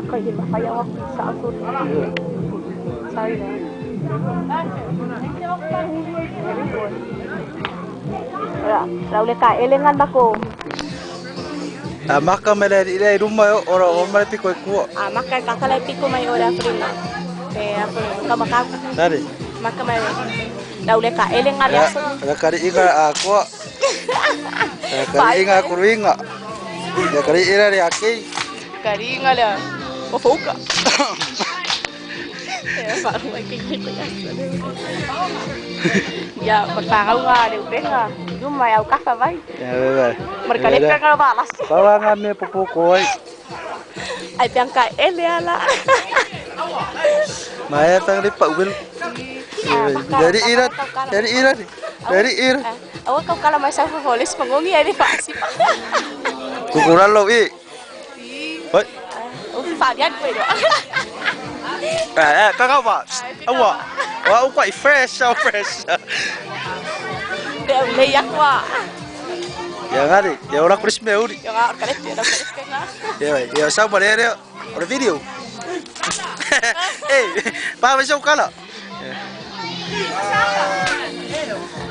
เคยเห็นมาไฟเอาสาวสุดใช่เลยเราเลยกะเอเลงันบาโก Maka mele ile rumah ora o mare piko ku. Maka kakala piko mai ora prima. Pe apa maka Dari. Maka mai laule ka ele ngali aso. La kari inga aku. La kari inga kuruinga. La kari ira ri aki. Kari inga le. O foka. Faru ai ki ko ya. Ya, pagpangau nga le upenga. Yuma au kafa vai. Ya bebe. Marka le ka balas. Bawa nga me popo ai. Ai piang ka ele ala. Maya tang ri pak wil. Dari ira, dari ira, dari ira. Awak kau kala mai sa folis pangongi ai fa si. Kukuran lo i. Hoi. O fa dian ko do. Eh, kakak apa? Awak. Wah, quite fresh, so fresh. Dia le yakwa. Ya ngari, ya ora kuris me uri. Ya ngari kale ya kuris kenga. Ya, ya sa bare re ora video. Eh, pa ba show kala.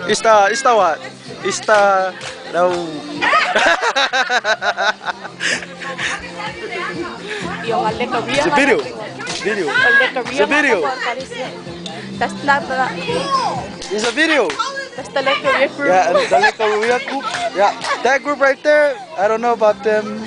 Ista ista wa. Ista rau. Yo ngale ka It's a video. Video. It's a video. That's not the. It's a video. That's the Lekaria group. Yeah, and the Lekaria group. Yeah, that group right there. I don't know about them.